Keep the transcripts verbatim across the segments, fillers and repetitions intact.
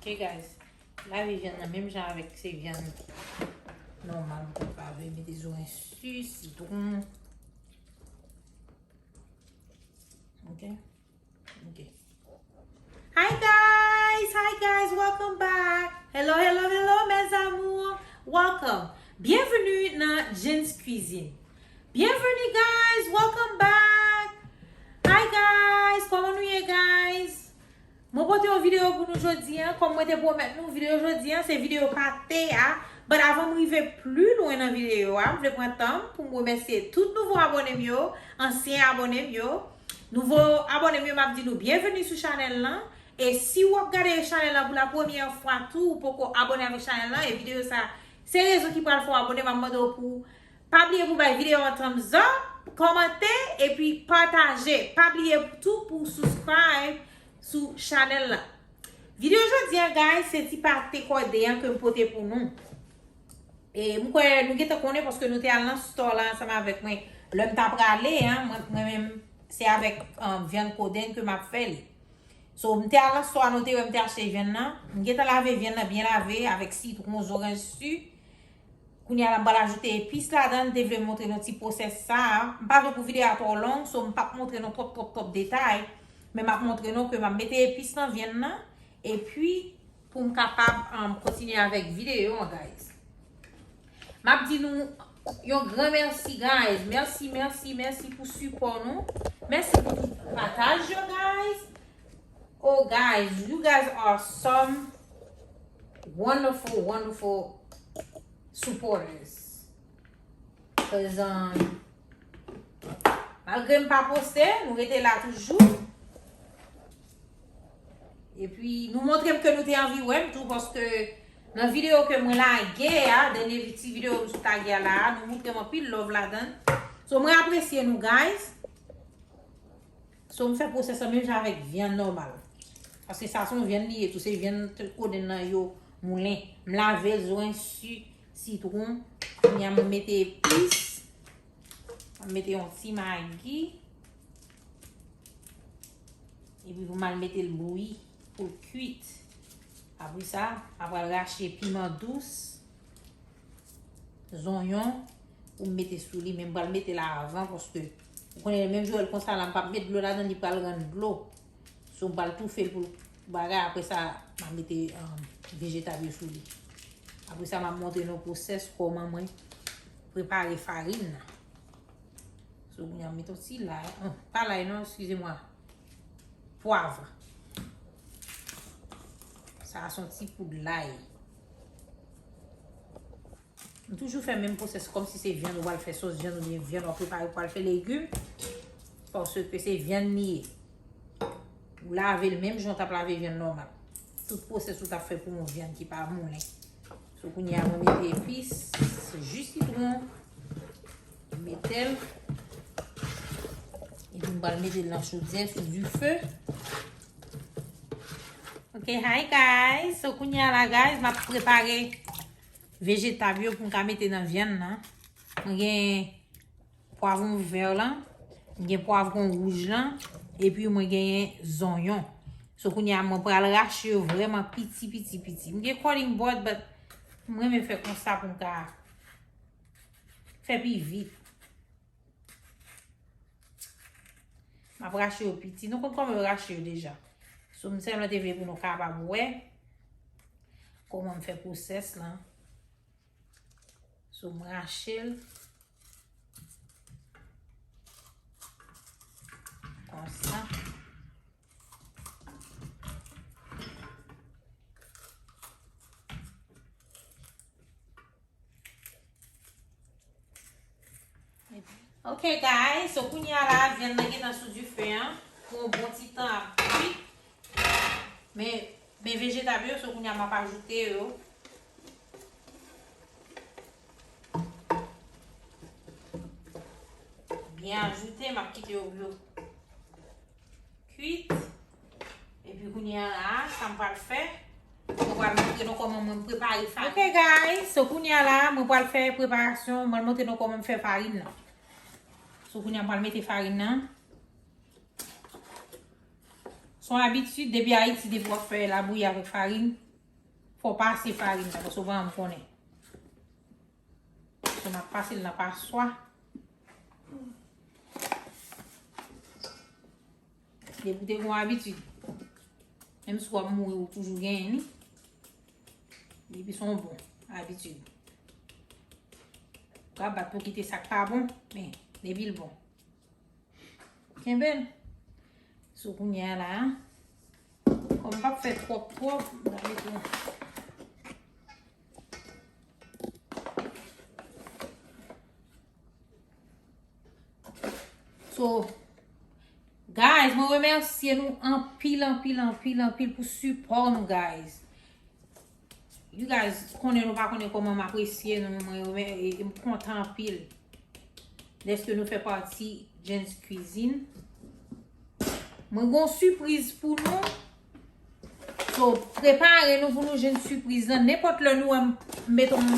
Ok, guys. Lave vyann nan menm jan avèk se vyann nòmal, ou konn lave, mete zoranj si, sitwon. Ok? Ok. Hi guys, hi guys, welcome back. Hello, hello, hello, mes amours. Welcome. Bienvenue nan Jen's Cuisine. Bienvenue guys, welcome back. Hi guys, kòman nou ye guys? Mwen pote yon videyo pou nou jodi a. Kòm mwen te pwomèt nou, videyo jodi a se videyo pate a. But avan m rive pli lwen nan videyo a, m vle pran tan m pou m remèsye tout nouvo abòne m yo, ansyen abòne m yo. Nouvo abòne m yo, m ap di nou byenveni sou chanèl lan. E si w ap gade chanèl lan pou la premyè fwa tou, ou poko abòne avèk chanèl lan, e videyo sa, se rezon ki pral fè w abòne, m ap mande w pou pa bliye pou bay videyo an thumbs up, kòmante, epi pataje. Pa bliye tou pou subscribe sou chanèl lan. Videyo jodi a, guys, se ti pate kòde an ke m pote pou nou. E m kwè nou gentan konnen paske nou te al nan store la ansanm avèk mwen. Lè m ta prale, an, mwen, mwen menm, se avèk, um, vyann kodenn ke m ap fè li. So, m te al nan store a, nou te wè m te achte vyann nan. M gentan lave vyann nan byen lave avèk sitwon, zoranj si. Kounye a la, m pral ajoute epis ladan, m te vle montre nou ti pwosès sa a. M pa vle pou videyo a twò long, so m p ap montre nou twòp, twòp, twòp detay. Men m ap montre nou ke m ap mete epis nan vyann nan. Epi, pou m kapab, um, kontinye avèk videyo an, guys. M ap di nou yon gran mèsi, guys. Mèsi, mèsi, mèsi pou sipò nou. Mèsi pou tout pataj yo, guys. Oh, guys, you guys are some wonderful, wonderful supporters. 'Cause, um, malgre m pa poste, nou rete la toujou. Epi, nou montre m ke nou te anvi wè m tou, paske nan videyo ke mwen lage a, dènye ti videyo m sot lage a la a, nou montre m anpil love ladan. So, mwen apresye nou, guys. So, m fè pwosès lan menm jan avèk vyann nòmal. Paske sa se yon vyann li ye tou, se vyann t-, kodenn nan yo moulen. M lave l, zoranj si, sitwon. Kounye a, mwen mete epis. Mwen mete yon ti magi. Epi pou m al mete l bouyi, pou l kuit. Apre sa, m ap al rache piman dous. Zonyon pou m mete sou li, men m pral mete l avan, paske ou konnen, menm jan l konsa la, m p ap met dlo ladan, li pral rann dlo. So, m pral toufe l pou l bagay, apre sa, m ap mete, um, vejetab yo sou li. Apre sa, m ap montre nou pwosès kòman mwen prepare farin nan. So, kounye a, m mete yon ti lay, um, pa lay non, eskize mwa, pwav. Sa a se yon ti poud lay. M toujou fè menm pwosès kòmsi se vyann ou pral fè sòs vyann oubyen vyann w ap prepare pou al fè legim. Paske se vyann li ye. Ou lave l menm jan w t ap lave vyann nòmal. Tout pwosès ou t ap fè pou yon vyann ki pa moulen. So, kounye a, mwen mete epis, jis sitwon. Mete l. Epi m pral mete l nan chodyè, sou dife. Ok, hi guys. So, kounye a la, guys, m ap prepare vejetab yo pou m ka mete nan vyann nan. Mwen gen pwavwon vè lan, mwen gen pwavwon wouj lan, epi mwen genyen zonyon. So, kounye a, mwen pral rache yo vrèman piti, piti, piti. Mwen gen cutting board, but mwen renmen fè konsa pou m ka fè pi vit. M ap rache yo piti. Nou konn kòman yo rache yo deja. So, m sèlman te vle pou nou kapab wè kòman m fè pwosès lan. So, m rache l konsa. Ok, guys, so kounye a la, vyann nan gentan sou dife an pou yon bon ti tan ap bwi. Men, men vejetab yo, so kounye a m ap ajoute yo. Byen ajoute, m ap kite yo, yo kuit. Epi kounye a la, sa m pral fè, mwen pral montre nou kòman mwen prepare farin. Ok, guys, so kounye a la, mwen pral fè preparasyon, mwen montre nou kòman m fè farin nan. So kounye a, m pral mete farin nan. Se yon abitid, depi Ayiti, depi w ap fè labouyi avèk farin, Fò w pase farin nan, paske w pa janm konnen. So, m ap pase l nan paswa. Depi w te gen yon abitid, menm si w ap mouri, ou toujou genyen li. Depi se yon bon abitid. Ou ka bat pou kite sa k pa bon, men depi l bon. Kenbe l. So, kounye a la, kòm m p ap fè twòp, twòp, m ta mete yon So, guys, mwen remèsye nou anpil, anpil, anpil, anpil pou sipò nou, guys. You guys konnen nou pa konnen kòman m apresye nou, mwen remè- e- e m kontan anpil dèske nou fè pati Jen's Cuisine. Mwen gen yon sipriz pou nou. So, prepare nou pou nou jwenn sipriz lan. Nenpòt lè nou wè m met on,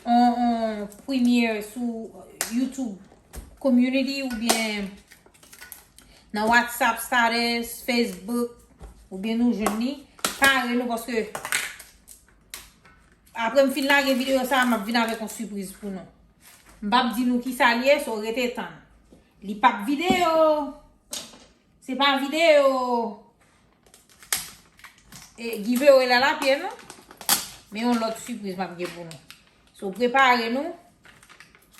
on, on premye sou YouTube community oubyen nan WhatsApp status, Facebook, oubyen nou jwenn li, pare nou paske apre m fin lage videyo sa, m ap vin avèk yon sipriz pou nou. M p ap di nou kisa l ye, so rete tann. Li p ap videyo. Se pa videyo e, giveaway la lapye non. Men yon lòt sipriz m ap gen pou nou. So, prepare nou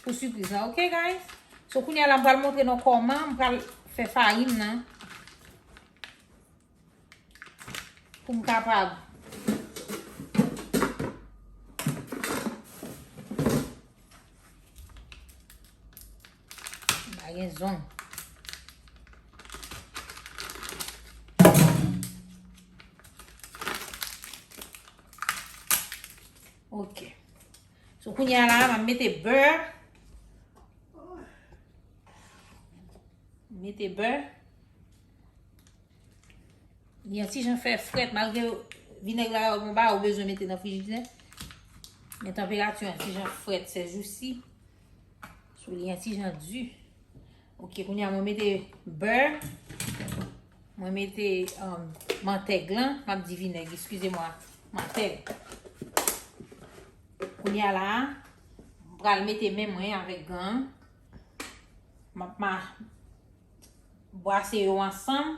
pou sipriz la, ok, guys? So, kounye a la, m pral montre nou kòman m pral fè farin nan pou m kapab M pa gen zong. Ok. So, kounye a la, m ap mete bè. Mete bè. Li yon ti jan fè frèt, malgre vinèg la bon ba ou bezwen mete nan frijidè. Men tanperati an ti jan frèt sèjousi. So, li yon ti jan di. Ok, kounye a mwen mete bè. Mwen mete, um, mantèg lan. M ap di vinèg, eskize mwa. Mantèg. Kounye a la, m pral mete men mwen avèk gan an. M ap ma- Bwase yo ansanm.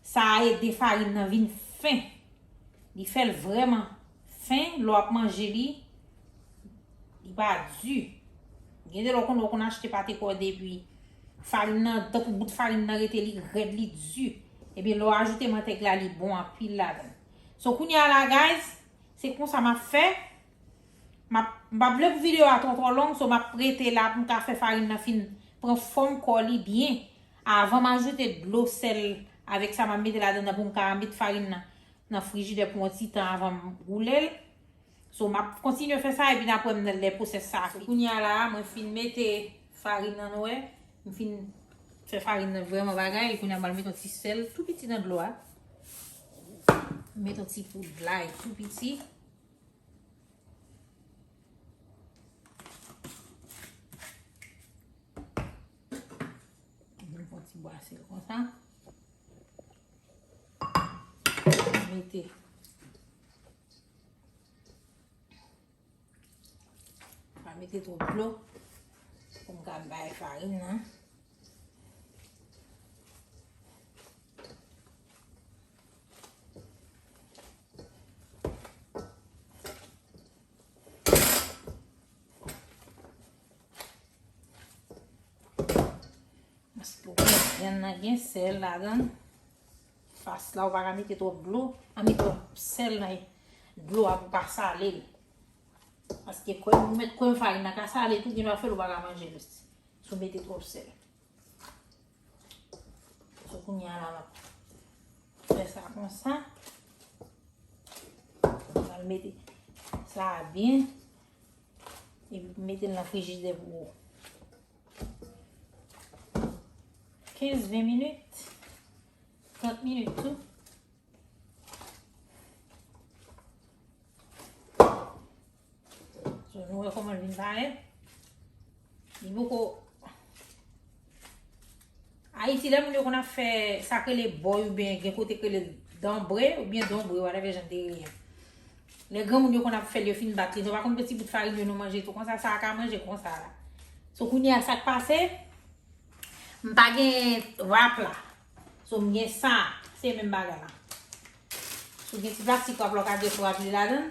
Sa a ede farin nan vin fen. Li fè l vrèman fen. Lè w ap manje li, li pa di. Gen de lè w konn, w konn achte pate kòde, epi farin nan, tankou bout farin nan rete li rèd, li di. Ebyen, lè w ajoute mantèg la, li bon anpil ladan l. So, kounye a la, guys, se konsa m ap fè. M ap, m p ap vle pou videyo a twò, twò long, so m ap rete la pou m ka fè farin nan fin pran fòm kò li byen. Avan m ajoute dlo, sèl avèk sa m ap mete ladan nan pou m ka met farin nan nan frijidè pou yon ti tan avan m woule l. So, m ap kontinye fè sa epi n ap wè m nan lè pwosès sa a fini. Kounye a la, mwen fin mete farin nan, nou wè. M fin fè farin nan vrèman bagay. Kounye a, m al mete yon ti sèl tou piti nan dlo a. Mete yon ti poud lay tou piti. Mwen fè yon ti bwase l konsa. Mete. Pa mete twòp dlo pou m ka bay farin nan. Paske w konnen vyann nan gen sèl ladan l. Fas la, ou pa ka mete twòp dlo, a mete twòp sèl nan dlo a pou pa sale l. Paske kwè m, ou mèt kwè m, farin nan ka sale tou, gen dwa fè l ou pa ka manje l osi. Si w mete twòp sèl. So, kounye a la, m ap fè sa konsa. M pral mete sa a byen. Epi mete l nan frijidè pou kenz, ven minit. Trant minit tou. So, nou wè kòman l vin parèt. Li poko Ayiti, lè moun yo konn ap fè sa k rele bòy oubyen gen kote k rele Donbre oubyen donbre, whatever jan te rele a. Lè granmoun yo konn ap fè l, yo fin bat li. Nou pa konn peti bout farin yo nou manje tou konsa, sa a ka manje konsa la. So kounye a sa k pase, m pa gen wrap la. So m gen sa, se menm bagay la. Si w gen ti plastik wrap la, w ka just wrap li ladan.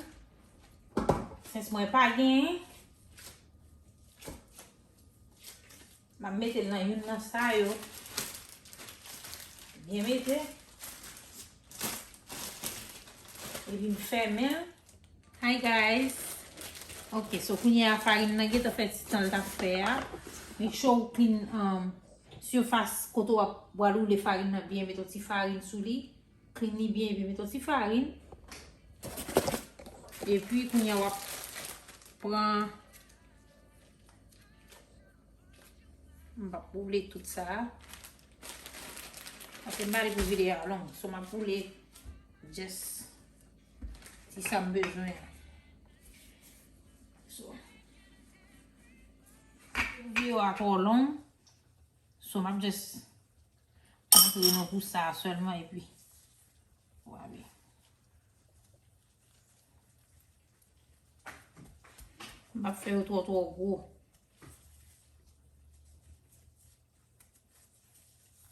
Since mwen pa gen, m ap mete l nan youn nan sa yo. Byen mete. Epi m fèmen l. Hi guys. Ok, so kounye a farin nan gentan fè ti tan l t ap fè a. Make sure w clean, um, sifas kote w ap, w al woule farin nan byen, mete yon ti farin sou li. Clean li byen, epi mete yon ti farin. Epi kounye a w ap pran M p ap woule tout sa. Paske m pa vle pou videyo a long. So, m ap woule just ti sa m bezwen an. So, videyo a twò long. So, m ap just montre nou pou sa sèlman epi w ale. M p ap fè yo twò, twò gwo.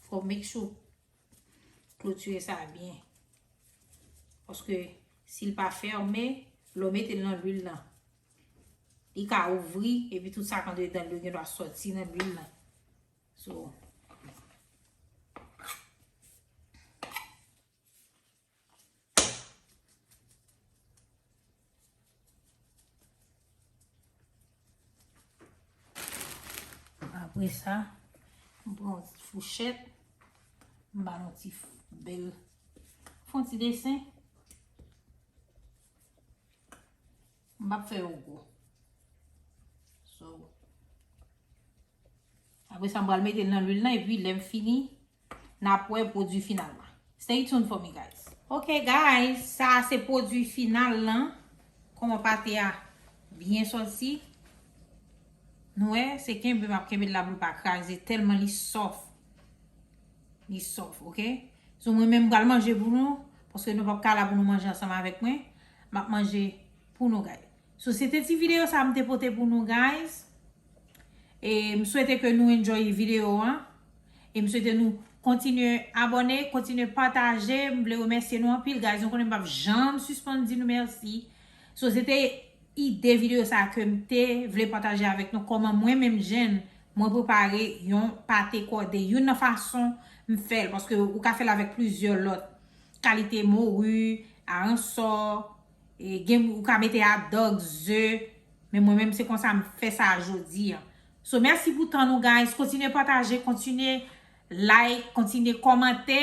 Fò w make sure klotire sa byen. Paske si l pa fèmen, lè w mete l nan lwil lan, li ka ouvri, epi tout sa k andedan l yo gen dwa sòti nan lwil lan. So, Apre sa, m pran yon ti fouchèt, m ba l yon ti f- bèl, fè yon ti desen. M p ap fè yo gwo. So, apre sa, m pral mete l nan lwil lan, epi lè m fini, n ap wè pwodui final la. Stay tuned for me, guys. Ok, guys, sa a se pwodui final lan. Kòman pate a byen sòti. Nou wè, se kenbe m ap kenbe l la pou l pa kraze, tèlman li soft. Li soft, ok? So, mwen menm, m pral manje pou nou, paske nou p ap ka la pou nou manje ansanm avèk mwen. M ap manje pou nou, guys. So, se te ti videyo sa m te pote pou nou, guys. E m swete ke nou enjoy videyo an. E m swete nou kontinye abòne, kontinye pataje. M vle remèsye nou anpil, guys. Nou konnen m p ap janm sispann di nou mèsi. So, se te ide videyo sa ke m te vle pataje avèk nou. Kòman mwen menm, Jenn, mwen prepare yon pate kòde. Youn nan fason m fè l, paske ou ka fè l avèk plizyè lòt kalite mori, aransò, e gen, ou ka mete adòk, ze, men mwen menm se konsa m fè sa jodi an. So, mèsi pou tan nou, guys. Kontinye pataje, kontinye like, kontinye kòmante.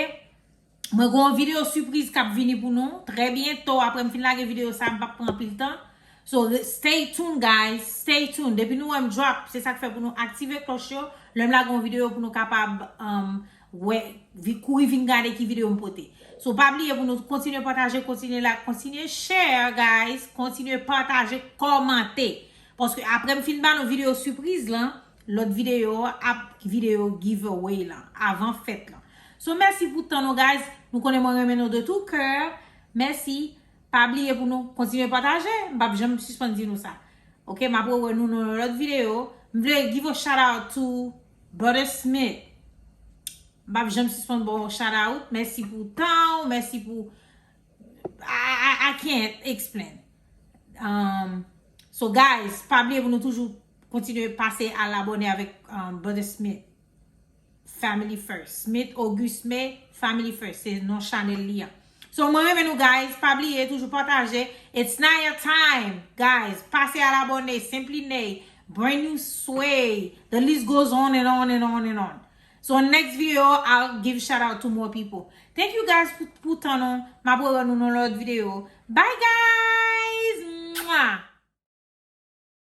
Mwen gen yon videyo sipriz k ap vini pou nou. Trè byento, apre m fin lage videyo sa, m p ap pran anpil tan. So, re- stay tuned, guys. Stay tuned. Depi nou wè m drop, se sa k fè pou nou aktive klòch yo. Lè m lage yon videyo pou nou kapab, um, wè, vi- kouri vin gade ki videyo m pote. So, pa bliye pou nou kontinye pataje, kontinye like, kontinye share, guys. Kontinye pataje, kòmante. Paske apre m fin ba nou videyo sipriz lan, lòt videyo ap videyo giveaway lan, avan fèt lan. So, mèsi pou tan nou, guys. Nou konnen mwen renmen nou de tout cœur. Mèsi. Pa bliye pou nou kontinye pataje. M p ap janm sispann di nou sa. Ok, m ap rewè nou nan yon lòt videyo. M vle give a shout out to Brother Smith. M p ap janm sispann ba w shout out. Mèsi pou tan w. Mèsi pou I, I, I can't explain. Um, so guys, pa bliye pou nou toujou kontinye pase al abòne avèk, um, Brother Smith Family First. Smith Auguste May Family First. Se non chanèl li an. So mwen renmen nou guys, pa bliye toujou pataje. It's not your time, guys. Pase al abòne, Simply Nay, Brand New Sway. The list goes on and on and on and on. So next video, I'll give shout out to more people. Thank you guys pou, pou tan nou. M ap rewè nou nan lòt videyo. Bye guys! Mwah!